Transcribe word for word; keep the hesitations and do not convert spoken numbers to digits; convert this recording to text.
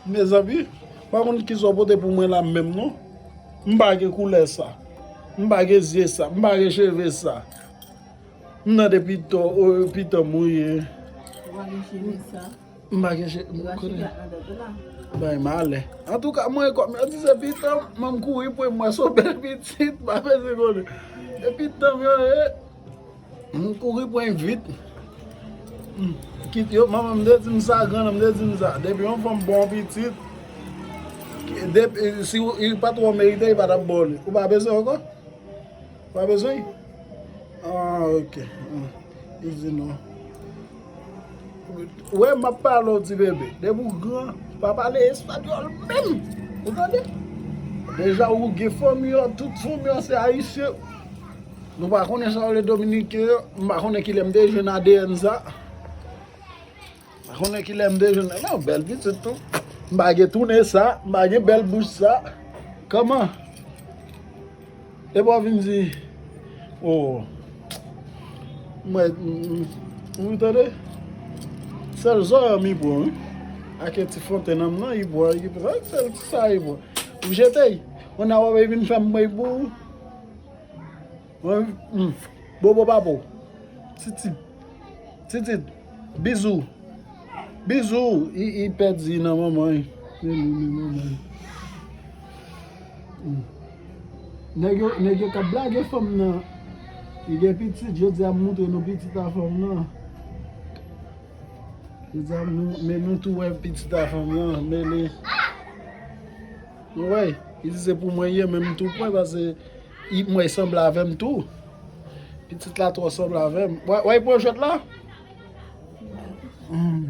Mezanmi, pa konn kisa w pote pou mwen la menm non. M pa gen koulè sa. M pa gen zye sa. M pa gen cheve sa. M nan de pitan, o, pitan mouye. Ou pa gen cheve sa. M pa gen cheve. Ou pa cheve ak nan dòt ou la. Bay malè. Antouka, mwen kòm yo di se pitan, m kouri pran mwen se yon bèl pitit, pa bezwen konnen. E pitan m yo ye. M kouri pran vit. Hmm. Kit yo, manman m te di m sa, grann m te di m sa. Depi yon fanm ba w pitit, depi, si w, li pa twò merite, li pa t ap ba w li. Ou pa bezwen ankò? Ou pa bezwen? Ah, ok. Hmm. Li di non. Ou wè, m ap pale w ti bebe. Depi w gran, pa pale espanyòl menm. Ou tande? Deja ou gen fanmi w, tout fanmi w se ayisyen. Nou pa konnen sa yo le dominiken yo. M pa konnen kilè m te jwenn A D N sa. M pa konnen kilè m te jwenn. Non, bèl pitit tou. M pa gen tounen sa. M pa gen bèl bouch sa. Kòman? Epi w vin di, oh. Mwen, mm, ou tande? Sèl zòrèy m li pran, wi. Ak ti fonte nan m nan, li pran, li pran. Sèl ti sa li pran. Ou jete, on a wè vin fè m mwen pou. Mwen, mm, bobo papo. Titit. Titit. Bizou. Bizou. Li, li pèdi nan manman, wi. Men li, men manman, wi. Hmm. Nèg yo, nèg yo k ap blage fanm nan. Li gen pitit, jodi a m montre nou pitit a fanm nan. Jodi a nou, men nou tou wè pitit a fanm nan, men li. Nou wè, li di se pou mwen ye, men m tou pran, paske li, mwen sanble avè m tou. Pitit la twò sanble avè m. Wè, wè, li pran jwèt la? Hmm.